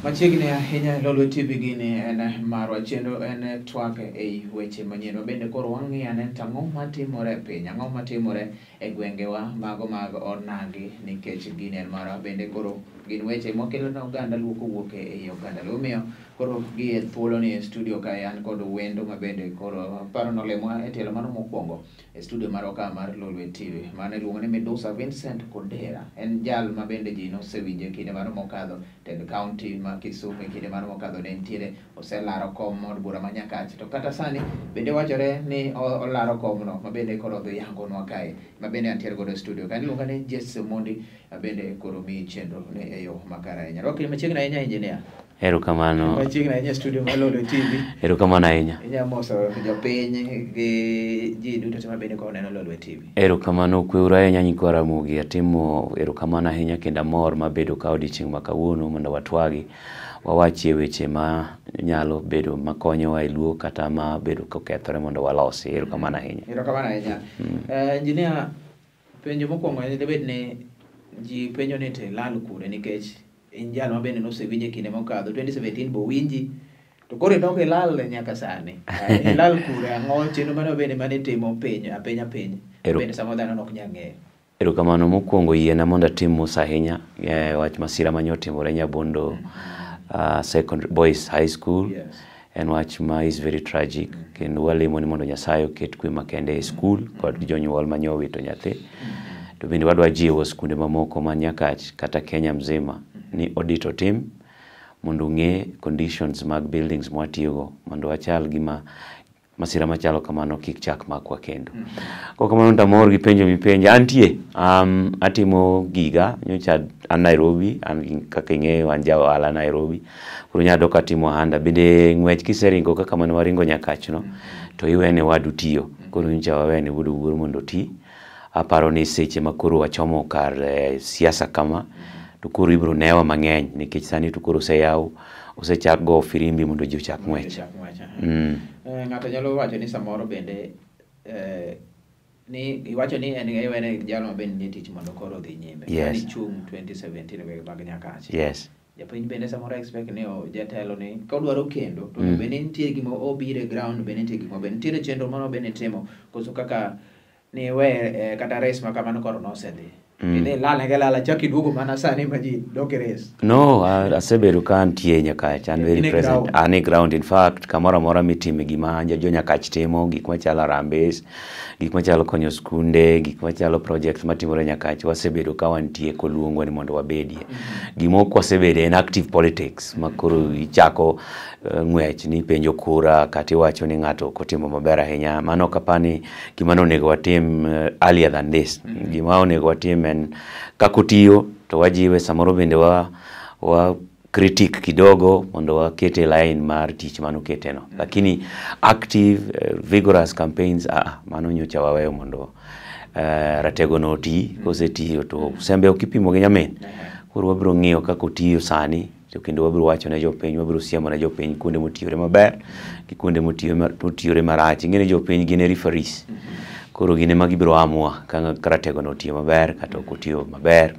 Machiegni ahinya Lolwe TV gini en marwa chenro en twak ei weche manyien. Wabende koro wang'iyo ane to ang'o matimore e piny, ang'o matimore e gwengewa mago mag onagi nikech gini en marwa. Bende koro gin weche mwakelo ne oganda luo kowuok ei oganda luo. Omiyo koro gi e thuolo ni e studio kae an kod wendo mabende koro aparo nolemwa e tielo mano mokwongo e studio marwa ka mar Lolwe TV. Mano iluongo ni Midusa Vincent Kodera. En jal ma bende ji nosewinje kinde mano mokadho tend county ma Kisumu e kinde mano mokadho ne nitiere oselaro kom od bura ma Nyakach to kata sani bende wachore ni olaro komno ma bende koro odhi yangonwa kae ma bende antiere godo e studio ka iluonga ni Jesse Mondi bende koro miyi chenro ne e yo makare ahinya. Rwakni machiegni ahinya engineer. Erokamano. Machiegni ahinya e studio mar Lolwe TV. Erokamano ahinya. Inya moso jopiny gi ji duto te ma bende koro neno Lolwe TV. Erokamano kweuru ahinya nyikwa Ramogi. Atimo erokamano ahinya kendo amor mabedo ka odiochieng' ma kawuono mondo watwagi. Wawachie weche ma nyalo bedo makonyowa e luo kata ma bedo kokethore mondo walosi. Erokamano ahinya. Erokamano ahinya. Engineer, penjo mokwongo en dibed ni ji penjo ni to ilal kure nikech in jal ma bende nosewinji e kinde mokadho 2017 bo winji to koro idok ilal nyaka sani. Ilal kure ang'o chenro mane bende mane itimo piny apinya piny bende samoro dhano ok nyal ng'eyo. Erokamano mokwongo yiena mondo atim mos ahinya e wach masira mane otimore Nyabondo Secondary Boys High School. Yes. En wach ma is very tragic kendo walemo ni mondo Nyasaye oket kwe makende e skul kod jonyuol mane owito nyathi. To bende wadwa jiwo skunde mamoko man Nyakach kata Kenya mzima ni audit otim mondo ong'e conditions mag buildings mwatiyogo mondo wachal gima masira machalo kamano kik chak makwa kendo. Kok kamano to amor gi penjo mipenja. Antie, atimo giga, nyocha an Nairobi, an kaka ing'eyo an ja ohala Nairobi. Koro nyalo dok atimo ohanda. Bende ng'wech kiseringo kaka mane waringo Nyakach no, to iwene wadu tiyo. Koro nyocha wawene wuod Owuor mondo oti. Aparo ni seche ma koro wachomo kar siasa kama, to koro ibiro newa mang'eny nikech sani to koro oseyaw, osechak go firimbi mondo ji ochak ng'wech. Ng'ato nyalo wacho ni samoro bende ni iwacho ni en iwene jal ma bende nie tich mondo koro odhi nyime. Yes. Mane chung' 2017 e mag Nyakach. Yes. Japiny bende samoro expect ni jatelo ni kodwaro kendo to bende nitie gima obiro e ground bende nitie gima bende nitiere chenro moro bende itimo koso kaka ni we kata race ma kamano koro nosedhi. Idhi lal ne lala chak iduogo mana sani ma ji dok e race. No, asebedo ka antie Nyakach, an very present. An e ground in fact, kamoro amora mitime gima jo Nyakach timo, gik machalo harambee, gik machalo konyo skunde, gik machalo projects matimore Nyakach, wasebedo ka wantie koluongwa ni mondo wabedie. Gima ok wasebede en active politics, ma koro ichako ng'wech ni penjo kura kata iwacho ni ng'ato ok otimo maber ahinya. Mano ok apar ni gima nonego watim earlier than this. Gima onego watim en kaka otiyo to wajiwe, samoro bende wa critique kidogo mondo wakete line mar tich manokete no. Lakini active, vigorous campaigns, mano nyocha waweyo mondo ratego no oti, kosetiyo to sembe ok ipimo gi nyamin. Koro wabiro ng'iyo kaka otiyo sani, to kendo wabiro wacho ne jopiny, wabiro siemo ne jopiny kuonde motiyore maber gi kuonde motiyore marach. Ing'e ni jopiny gin e referees. Koro gin ema gibiro amua ka ratego no otiyo maber kata ok otiyo maber.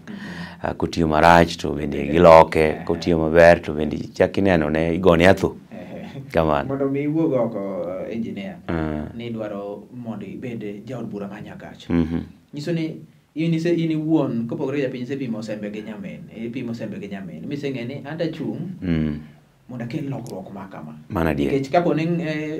Kotiyo marach to bende giloke, kotiyo maber to bende chak ineno ne igone atho. Kamano. Mondo mi iwuog oko engineer, ni idwaro mondo ibed jaod bura ma Nyakach. Nyiso ni in ise in iwuon kopogore gi japiny isepimo sembe gi nyamin, ipimo sembe gi nyamin. Miseng'e ni anta chung' mondo akel lokruok ma kama. Mano adier. Nikech kapo ni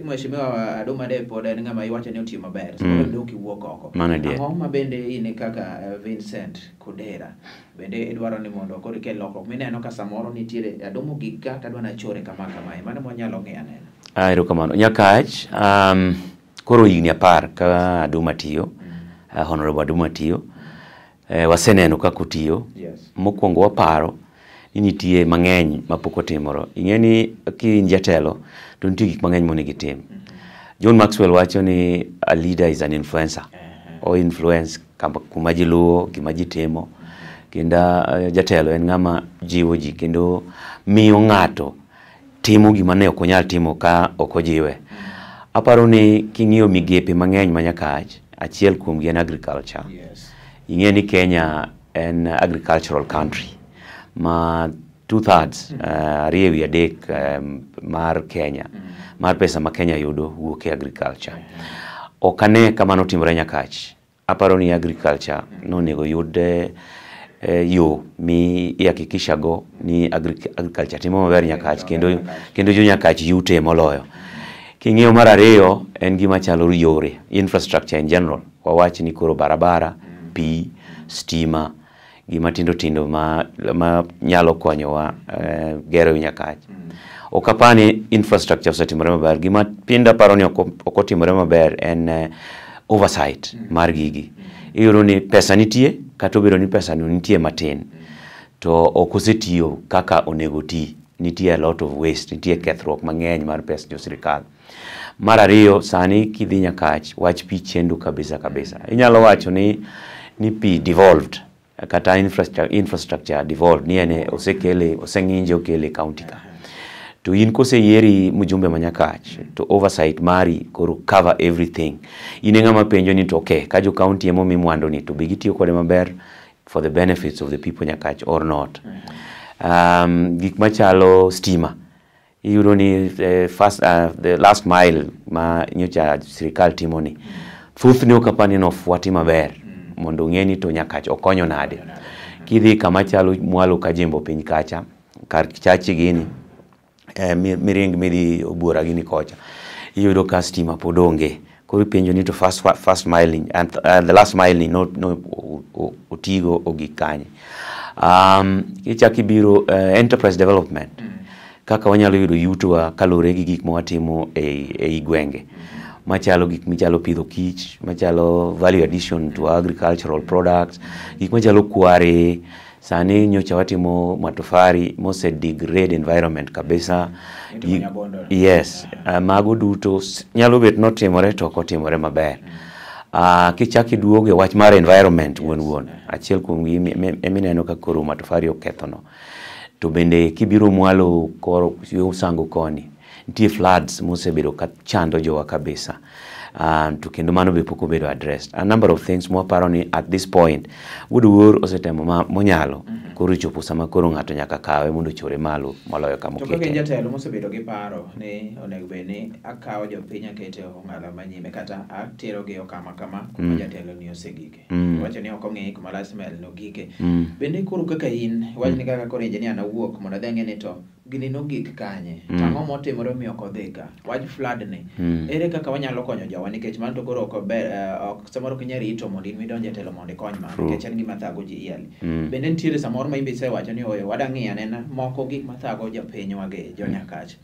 Mheshimiwa Aduma de pod en ng'ama iwacho ni otiyo maber, samoro dok iwuok oko. Mano adier. Ang'o ma bende in kaka Vincent Kodera bende idwaro ni mondo koro ikel lokruok mineno ka samoro nitiere Adumo gik ka to adwa nachore kama kamae. Mano mwanyalo ng'iyo anena. Erokamano. Nyakach, koro higni 10 ka Aduma tiyo, Honorable Aduma tiyo, waseneno kaka otiyo. Yes. Mokwongo waparo ni nitie mang'eny mapok otimore. Ing'e ni ki in jatelo to nitie gik mang'eny monego itim. John Maxwell wacho ni a leader is an influencer. O influence kuma ji luwo, gima ji timo. Kendo jatelo en ng'ama jiwo ji kendo miyo ng'ato timo gima ne ok onyal timo ka ok ojiwe. Aparo ni king'iyo migepe mang'eny ma Nyakach, achiel kuomgi en agriculture. Yes. Ing'e ni Kenya en agricultural country ma 2/3, 2/3 mar Kenya, mar pesa ma Kenya yudo wuok e agriculture. Ok ane kamano timore Nyakach. Aparo ni agriculture nonego yud yo mi ihakikisha go ni agriculture timo maber Nyakach, kendo jo Nyakach yute moloyo. King'iyo mar ariyo en gima chalo yore, infrastructure in general. Wawach ni koro barabara, pi, stima, gima tindo tindo ma nyalo konyowa gero Nyakach. Ok apar ni infrastructure osetimore maber. Gima pinda paro ni ok otimore maber en oversight mar gigi. Iyudo ni pesa nitie, kata obedo ni pesa no nitie matin, to ok osetiyo kaka onego ti. Nitie a lot of waste, nitie kethruok mang'eny mar pes jo sirikal. Mar ariyo, sani kidhi Nyakach, wach pi chendo kabisa kabisa. Inyalo wacho ni pi devolved, kata infrastructure devolved, ni ene osekele, oseng'inje okele county ka. To in koseyieri mjumbe ma Nyakach, to oversight mari koro cover everything. In e ng'ama penjo ni to okay, ka jo county ema omi mwandu ni, to be gitiyo kode maber for the benefits of the people Nyakach or not. Gik machalo stima, iyudo ni the last mile ma nyocha sirikal timo ni, thothne ok apar ni nofuati maber mondo ong'e ni to Nyakach okonyo nade. Kidhi kama chalo mwalo ka Jembo piny kacha, kar chachi gini, miring midhi Obuora gini kocha, iyudo ka stima pod onge. Koro ipenjo ni to first mile ni, and the last mile ni no otigo ogik kanye. Ichako ibiro enterprise development, kaka wanyalo yudo yutowa kaluwore gi gik ma watimo ei gwenge, machalo gik michalo pidho kich, machalo value addition to agricultural products, gik machalo kware. Sani nyocha watimo matofari mose degrade environment kabisa. Yes, mago duto nyalo bet notimore to ok otimore maber. Kichako iduogo e wach mar environment wuon wuon, achiel kuom gi emineno ka koro matofari okethono. To bende kibiro mwalo koro yo Sango koni, nitie floods mosebedo ka chando jowa kabisa. To kendo mano be pok obedo addressed. A number of things mwaparo ni at this point Wuod Wuor osetemo monyalo, koro chopo sama koro ng'ato nyaka kawe mondo ochore malo moloyo kama okete. To kaka jatelo mosebedo gi paro ni onego bed ni akawo jopiny akete ong'ala manyime kata atero gi okama kama kuma jatelo ni osegike. Wacho ni ok ong'e kuma last mile no gike. Bende koro kaka in, wach ni kaka koro engineer nawuok mondo adhi ang'e ni to gini nogik kanye, ang'o motimore omiyo ok odhi ka, wach flood ni, ere kaka wanyalo konyo jowa, nikech mano to koro ok ber, ok samoro ok inyal rito mondo in midonje telo mondo ikony mano, nikech en gima thago ji yearly. Bende nitiere samoro ma in be isewacho ni oyo wadwa ng'iyo anena moko gik mathago jopinywa gi jo Nyakach.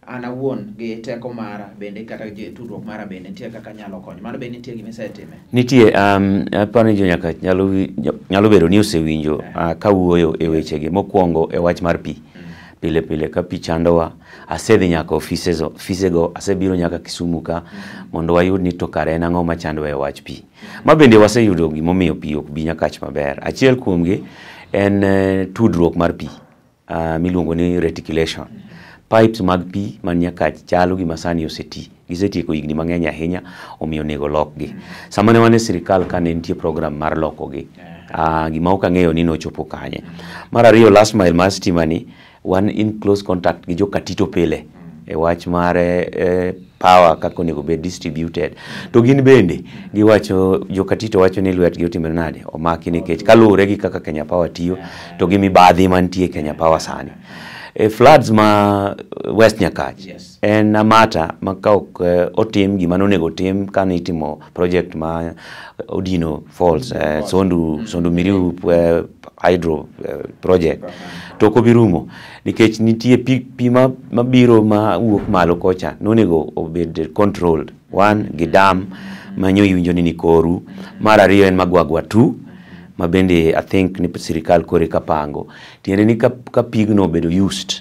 An awuon gi teko mara bende kata tudruok mara bende nitie kaka anyalo konyo. Mano bende nitie gima isetime? Nitie, aparo ni jo Nyakach nyalo bedo ni osewinjo kawuoyo e wechegi. Mokwongo e wach mar pi. Pile pile ka pi chandowa, asedhi nyaka ofisego, asebiro nyaka Kisumu ka mondo wayud ni to kare en ang'o machandowa e wach pi. Ma bende waseyudo gimomiyo pi ok bi Nyakach maber. Achiel kuomgi en tudruok mar pi miluongo ni reticulation. Pipes mag pi man Nyakach chalo gima sani oseti. Gisetieko higni mang'eny ahinya, omiyo onego lokgi. Sama ne wan e sirikal ka ne nitie program mar lokogi, gima ok ang'eyo ni nochopo kanye. Mar ariyo, last mile mar stima ni, wan in close contact gi jo Katito pile e wach mar power kaka onego bed distributed. To gin bende giwacho, jo Katito wacho ni lwetgi otimore nade, omaki nikech kaluwore gi kaka Kenya Power tiyo to gi mibadhi mantie Kenya Power sani. Floods ma West Nyakach en amata ma ka ok otim gima nonego otim kane itimo project ma Odino Falls, Sondu Miriu hydro project, to ok obi rumo nikech nitie pi mabiro ma wuok malo kocha nonego obed controlled. One, gi dam manyo iwinjo ni Nikoru. Mar ariyo en Magwagwa 2 ma bende I think ni sirikal kore kapango. Tiende ni ka pigno obedo used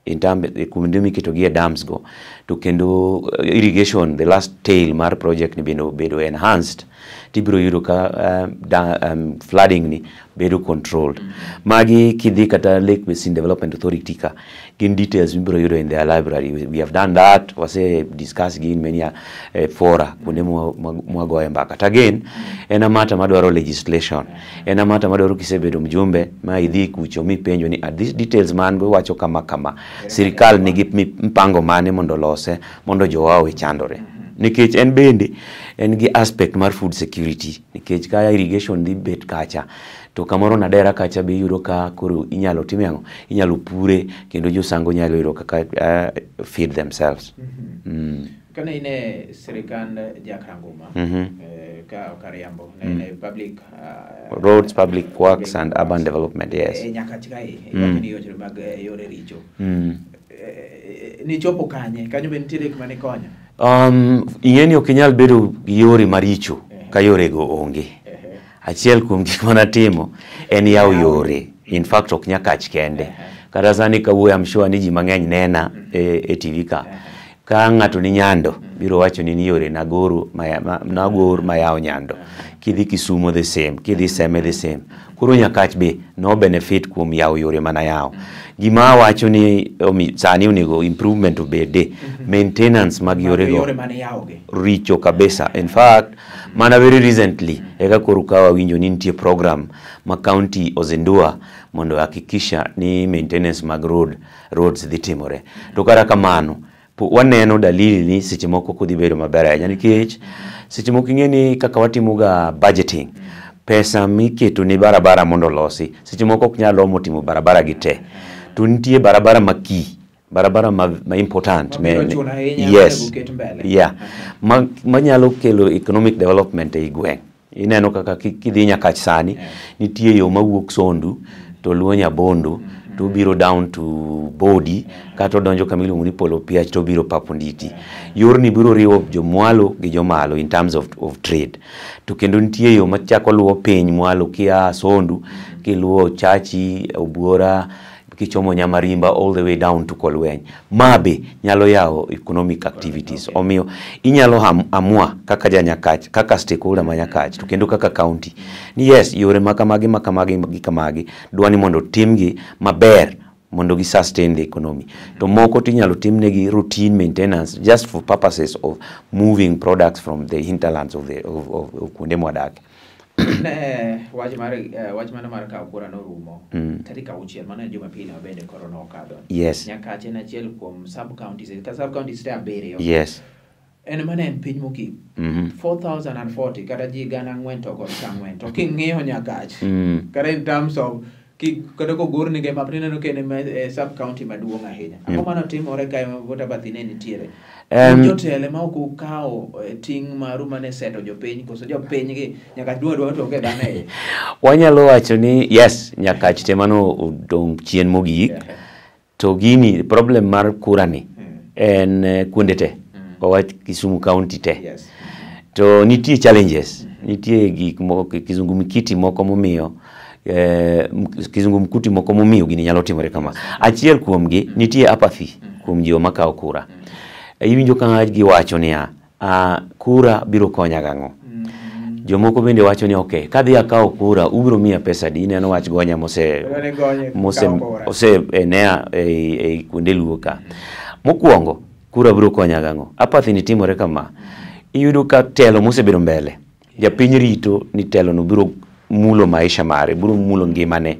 in term kuonde miketo gi e dams go, to kendo irrigation, the last tail mar project ni bende obedo enhanced. Tibiro yudo ka flooding ni bedo controlled. Magi kidhi kata Lake Basin Development Authority ka, gin details mibiro yudo in their library. We have done that, wase discuss gi in many fora kuonde mwagoye mbaka. To again, en a matter madwaro legislation. En a matter madwaro kisebedo mjumbe ma idhi kucho mipenjo ni, "These details man go wacho kama kama. Sirikal nigi mpango mane mondo olose mondo jowa owe chandore?" Nikech en bende en gi aspect mar food security, nikech ka irrigation dhi bet kacha to kamoro Nadera kacha be iyudo ka koro inyalo time ang'o, inyalo pure kendo josango nyalo yudo kaka feed themselves. Kane in e sirikand Jack Ranguma, ka ok ariambo, ne en e public Roads, Public Works and Urban Development, yes. E Nyakach kae, ywak ni yore mag yore richo. Nichopo kanye? Kanyo be nitiere gik mane konyo? Ing'e ni ok inyal bedo gi yore maricho ka yorego onge. Achiel kuom gik manatimo en yawo yore. In fact, ok Nyakach kende. Kata sani kawuoyo, I'm sure ni ji mang'eny nena e TV ka. Ka ng'ato ni Nyando, biro wacho ni yore nagoro nagor mayawo Nyando. Kidhi Kisumo the same, kidhi Seme the same. Koro Nyakach be no benefit kuom yawo yore manayawo. Gima awacho ni sani onego improvement obede, maintenance mag yore go Yore mane yawogi. Richo kabisa. In fact, mana very recently eka koro ka wawinjo ni nitie program ma county ozindua mondo hakikisha ni maintenance mag roads dhi timore. To kata kamano, waneno dalili ni seche moko ok odhi bedo maber ahinya, nikech seche moko ing'e ni kaka watimo ga budgeting, pesa miketo ne barabara mondo olosi seche moko ok nyal romo timo barabara gi te, to nitie barabara ma key, barabara ma important Mabiro chuno ahinya, yes monego oket mbele. Yeah, manyalo kelo economic development ei gweng'. Ineno kaka kidhi Nyakach sani, nitie yo mawuok Sondu to luwo Nyabondo to biro down to Bodi kata odonjo kama iluongo ni Polo Piach to obiro Paponditi. Yorni biro riwo jomwalo gi jomalo in terms of trade. To kendo nitie yo machako luwo piny mwalo kia Sondu kiluwo Chachi, Obuora, kichomo Nyamarimba all the way down to Kolweny. Ma be nyalo yawo economic activities. Omiyo inyalo amua kaka ja Nyakach, kaka stakeholder ma Nyakach, to kendo kaka county ni yes, yore ma kamagi ma kamagi gi kamagi dwa ni mondo timgi maber mondo gi sustain the economy. To moko tinyalo timnegi routine maintenance just for purposes of moving products from the hinterlands of kuonde mwadake. Ne wach mar wach mano mar kawo kura norumo tarik 6, mano en Jumapili ma bende koro nokadho. Nyakach en achiel kuom sub counties ka sub counties te 7. En mane en piny mogik 4040 kata ji 4,000 to kod 40, to king'iyo Nyakach kata in terms of kata kogor ni map, tineno ka en sub county maduong' ahinya. Ang'o mano timore kae ma voter apathy ne nitiere? Jotelo ema ok ukawo ting' maru mane seto jopiny, koso jopiny gi Nyakach dwa dwa to onge dhano e iye? Wanyalo wacho ni yes, Nyakach te mano odong' chien mogik. To gini, problem mar kura ni en kuonde te. Wawach Kisumu County te. To nitie challenges, nitie gik moko, kizungumkiti moko momiyo kizungumkuti moko momiyo gini nyalo timore kama. Achiel kuomgi, nitie apathy kuom joma kawo kura. Iwinjo ka giwacho niya, "Kura biro konya gang'o?" Jomoko bende wacho ni, "Okay, kadhi akawo kura, ubiro miya pesa adi?" Ineno wach gonya mose Dwa ni gonye mose kawo kura. Ose enea ei kuonde Luo ka. Mokwongo, kura biro konya gang'o? Apathy ni timore kama. Iyudo ka telo mosebedo mbele, japiny rito ni telo no biro mulo maisha mare, biro mulo ngimane,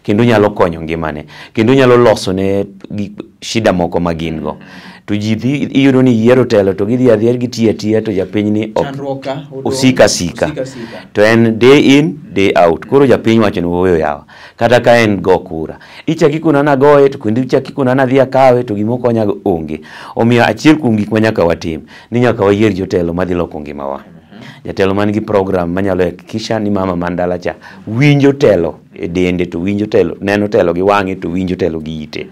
kendo nyalo konyo ngimane, kendo nyalo loso ne shida moko ma gin go. To ji dhi, iyudo ni yiero telo to gidhi adhiya gitiyo atiya to japiny ni ok Chandruok ka odong', osika sika. Osika sika. To en day in, day out. Koro japiny wacho ni woyo yawa. Kata ka en go kura. Ichak ikona nagoye to kendo ichak ikona nadhi akawe to gima okonya onge. Omiyo achiel kuom gik ma nyaka watim ni nyaka wayier jotelo madhi loko ngimawa. Jatelo man gi program manyalo hakikisha ni mama man dala cha winjo telo e dende to winjo telo, neno telo gi wang'e to winjo telo gi ite.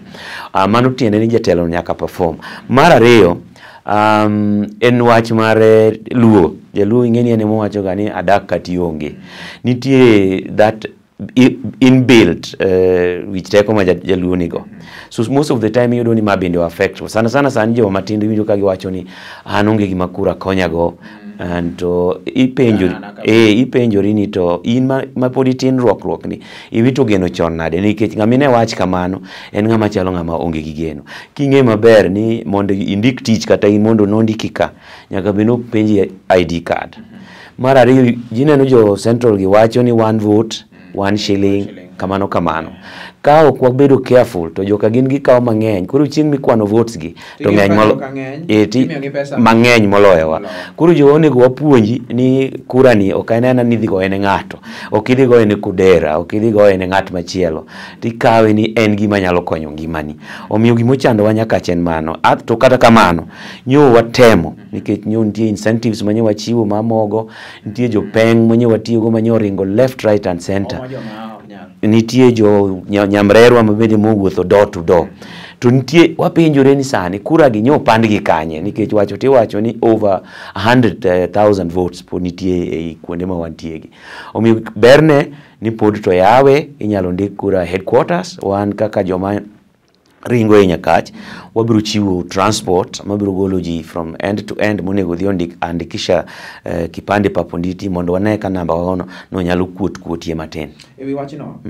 Mano tiende ni jatelo nyaka perform. Mar ariyo, en wach mar Luo. Jaluo ing'e ni en ema owacho ga ni adak kata ionge. Nitie that inbuilt wich teko ma jaluo nigo. So most of the time iyudo ni ma bende affect. Sana sana sani joma matindo iwinjo ka giwacho ni an onge gima kura konyago. To ipenjori ni to in ma pod itin rwakruok ni iwito geno chon nade, nikech ng'ama ine wach kamano en ng'ama chalo ng'ama onge gi geno. King'e maber ni mondo indik tich kata in mondo nondiki ka nyaka bed ni openji ID card. Mar ariyo, jineno jo Central gi wacho ni one vote one shilling, kamano kamano. Ka ok wabedo careful to joka gin gikawo mang'eny, koro chieng' mikwano votes gi to ng'eny mang'eny moloyowa. Koro jowa onego wapuonji ni kura ni ok en aena ni idhi goye ne ng'ato, ok idhi goye ne Kudera, ok idhi goye ne ng'at machielo, tikawe ni en gima nyalo konyo ngimani. Omiyo gimochandowa nyaka en mano. To kata kamano, nyo watemo nikech nyo nitie incentives ma nyo wachiwo mamogo, nitie jopeng' ma nyo watiyogo ma nyo oringo left, right and center. Nitie jo nyamrerwa mabende mowuotho door to door. To nitie wapenjore ni sani kura gi nyo opandgi kanye, nikech wacho tiwacho ni over 100,000 votes pod nitie ei kuonde ma wantie gi. Omiyo berne ni pod to yawe, inyalo ndik kura headquarters, wan kaka joma ringo e Nyakach wabiro chiwo transport mabiro golo ji from end to end monego dhi ondik andikisha kipande paponditi mondo wane ka namba wa no nyalo kuot kuotie matin. Ewi wachno,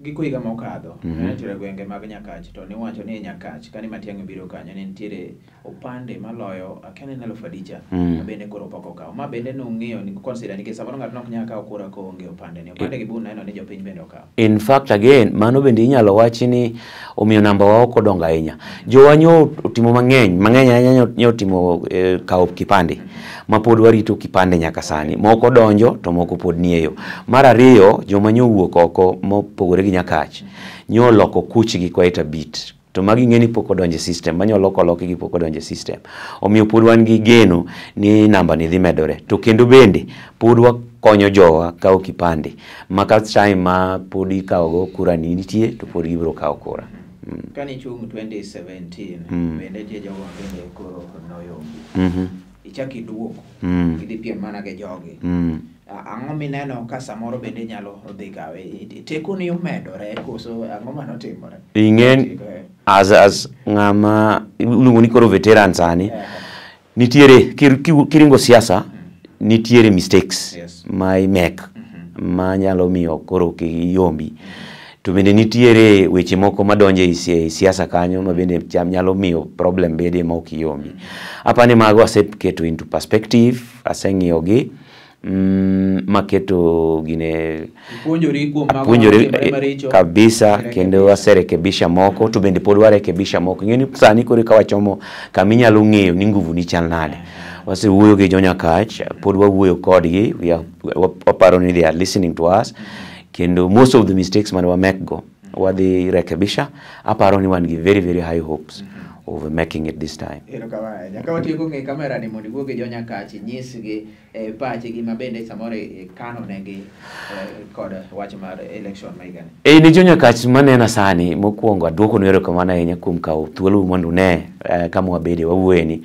giko higa mokadho, ne nitiere gwenge mag Nyakach to niwacho ni Nyakach kane Matiang'i obiro kanyo ne nitiere opande maloyo akia ni en alufu adicha ma bende koro pok okaw. Ma bende nung'iyo ni consider nikech samoro ng'ato nok nyal kawo kura koonge opande ni. Opande gi bu neno ni jopiny bende okaw. In fact again, mano bende inyalo wachi ni omiyo namba wa ok odongo ahinya. Jowa nyo otimo mang'eny, mang'eny ahinya nyo otimo kawo kipande ma pod warito kipande nyaka sani. Moko donjo to moko pod nie yo. Mar ariyo, joma nyo owuok oko mopogore gi Nyakach nyo oloko kuchgi quite a bit. To magi ng'e ni pok odonjo e system, manyo loko lokgi pok odonjo e system. Omiyo pod wan gi geno ni namba ni dhi medore. To kendo bende pod wakonyo jowa kawo kipande. Ma ka time ma pod ikawo go kura ni nitie to pod gibiro kawo kura. Kane ichung' 2017 bende nitie jogo ma bende koro noyombi. Ichak iduogo, idhi piem mana gi jogi. Ang'o mineno ka samoro bende nyalo dhi kawe? Tekoni omedore koso ang'o manotimore? Ing'e as ng'ama iluongo ni koro veteran sani, nitiere kiringo siasa nitiere mistakes ma imek ma nyalo miyo koro kiyombi. To bende nitiere weche moko madonjo e siasa kanyo ma bende nyalo miyo problem bede ma ok iyombi. Apani mago aseketo into perspective, aseng'iyo gi maketo gine Ipuonjori kuom mago apuonjori matimore maricho. kabisa, kendo aserekebisha moko to bende pod warekebisha moko. Ing'e ni sani koro ka wachomo kama inyalo ng'eyo ni nguvu ni chal nade. Wasewuoyo gi jo Nyakach, pod wawuoyo kodgi, waparo ni they are listening to us. Kendo most of the mistakes mane wamek go wadhi rekebisha. Aparo ni wan gi very very high hopes of making it this time. Erokamano ahinya. Ka watieko ng'e kamera ni mondo iwuo gi jo Nyakach, inyisgi pachgi ma bende samoro ikano negi kod wach mar election ma higani. Ne jo Nyakach manena sani, mokwongo aduoko nu erokamano ahinya kuom kawo thuolo mondo une kama wabede wawuoye ni.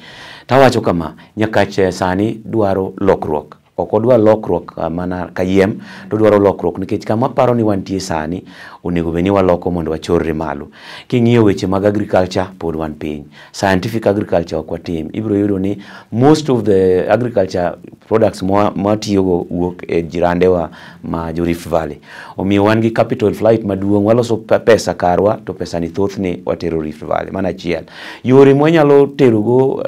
Tawacho kama, Nyakach sani dwaro lokruok. Ok odwa lokruok mana kayiem, to odwaro lokruok nikech kama aparo ni wantie sani, onego bed ni waloko mondo wachorre malo. King'iyo weche mag agriculture, pod wan piny. Scientific agriculture ok watim. Ibiro yudo ni most of the agriculture products mwatiyogo wuok e jirandewa ma jo Rift Valley. Omiyo wan gi capital flight maduong', waloso pesa karwa, to pesa ni thothne watero Rift Valley. Mano achiel. Yore mwanyalo terogo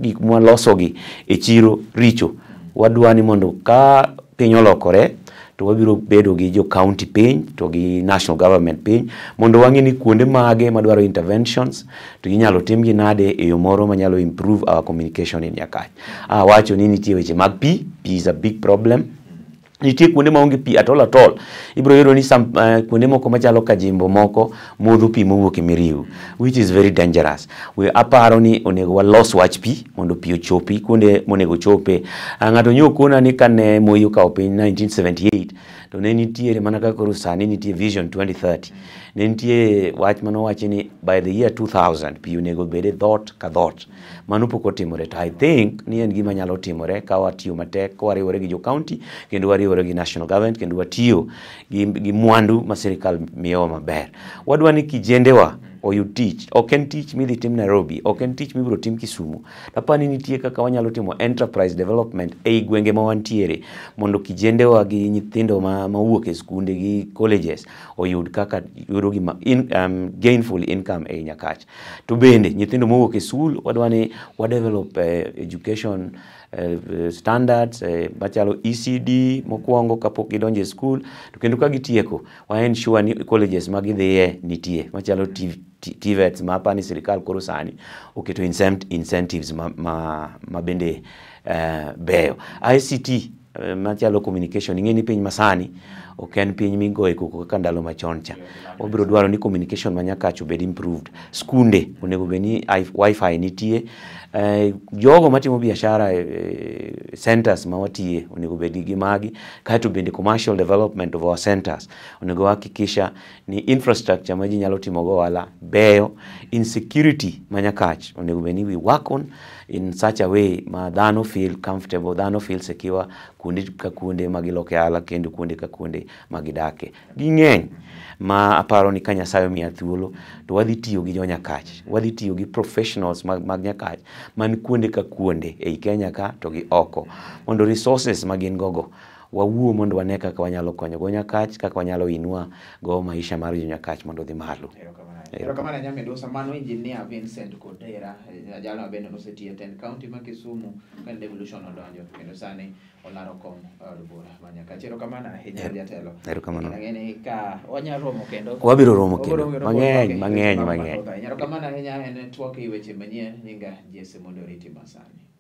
gik mwalosogi e chiro richo. Wadwa ni mondo ka piny olokore to wabiro bedo gi jo county piny to gi national government piny mondo wang'e ni kuonde mage madwaro interventions to inyalo timgi nade e yo moro manyalo improve our communication in Nyakach. Awacho ni nitie weche mag pi, pi is a big problem. Nitie kuonde maonge pi at all at all. Ibiro yudo ni some, kuonde moko machalo Kajimbo moko modho pi mowuok e Miriu, which is very dangerous. We aparo ni onego walos wach pi mondo pi ochopi kuonde monego ochope. Ng'ato nyo kona ni kane Moi okawo piny 1978 to ne nitiere mana kaka koro sani nitie Vision 2030. Ne nitie wach manowachi ni by the year 2000 pi onego obed e dhoot ka dhoot. Mano pok otimore to I think ni en gima nyalo timore ka watiyo matek, ka wariwore gi jo county kendo wariwore gi national government kendo watiyo gi mwandu ma sirikal miyowa maber. Wadwa ni kijendewa oyud tich. Ok en tich midhi tim Nairobi, ok en tich mibiro tim Kisumu. Apani nitie kaka wanyalo timo enterprise development ei gwenge ma wantiere mondo kijendewa gi nyithindo ma wuok e skunde gi colleges oyud kaka yudo gima gainful income ei Nyakach. To bende nyithindo mowuok e skul wadwa ni wa develop education standards machalo ECD mokwongo kapok gidonjo e skul, to kendo ka gitieko wa ensure ni colleges ma gidhiye nitie machalo TVETs ma apani sirikal koro sani oketo incentives ma bende beyo. ICT machalo communication, ing'e ni piny masani ok en piny migoye koko kaka ndalo machon cha. Wabiro dwaro ni communication ma Nyakach obed improved. Skunde onego bed ni wifi nitie. Jogo matimo biashara centers ma watiye onego bed gi magi. Kaeto bende commercial development of our centers onego wahakikisha ni infrastructure ma ji nyalo timo go ohala beyo. Insecurity ma Nyakach onego bed ni we work on in such a way ma dhano feel comfortable, dhano feel secure kuonde ka kuonde ma giloke ohala kendo kuonde ka kuonde ma gidake. Ging'eny ma aparo ni ka Nyasaye omiya thuolo to wadhi tiyo gi jo Nyakach, wadhi tiyo gi professionals mag Nyakach man kuonde ka kuonde ei Kenya ka to gi oko mondo resources ma gin gogo wawuo mondo wane kaka wanyalo konyo go Nyakach, kaka wanyalo inua go maisha mar jo Nyakach mondo odhi malo. Erokamano ahinya Midusa. Mano Engineer Vincent Kodera, jalno bende nosetiyo e tend county ma Kisumu kane devolution odonjo kendo sani olaro kom e od bura ma Nyakach. Erokamano ahinya, jatelo. Erokamano. Ang'e ni ka wanyalo romo kendo. Wabiro romo Wabiro kendo. romo Mang'eny, kendo. mang'eny, Weche mang'eny. mathoth ahinya. Erokamano ahinya, en twak e weche manyien. Nyinga Jesse mondo oriti masani.